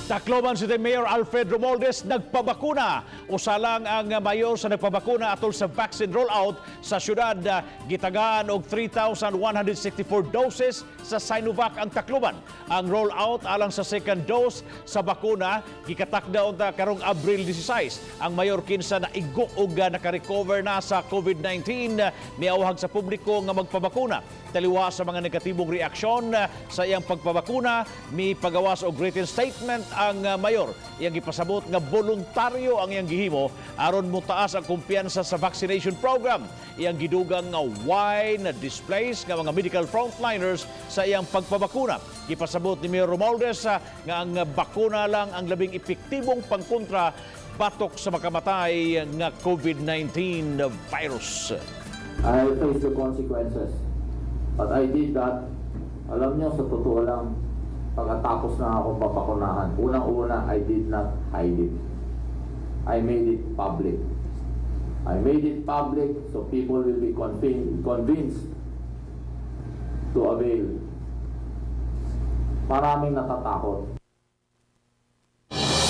Tacloban City Mayor Alfred Romualdez nagpabakuna. Usa lang ang mayor sa nagpabakuna atol sa vaccine rollout sa syudad. Gitagaan og 3,164 doses sa Sinovac ang Tacloban. Ang rollout alang sa second dose sa bakuna gikatakda unta karong Abril 16. Ang mayor, kinsa naigo og naka-recover na sa COVID-19, miawhag sa publiko nga magpabakuna. Taliwa sa mga negatibong reaksyon sa iyang pagpabakuna, mipagawas og written statement ang mayor. Iyang gipasabot nga voluntaryo ang iyang gihimo aron motaas ang kumpiyansa sa vaccination program. Iyang gidugang nga way na-displace nga mga medical frontliners sa iyang pagpabakuna. Gipasabot ni Mayor Romualdez nga ang bakuna lang ang labing epektibong pangkontra batok sa makamatay nga COVID-19 virus. I face the consequences. But I did that. Alam niyo, sa totoo lang, pagkatapos na akong pabakunahan, unang-una, I did not hide it. I made it public. I made it public so people will be convinced to avail. Maraming natatakot.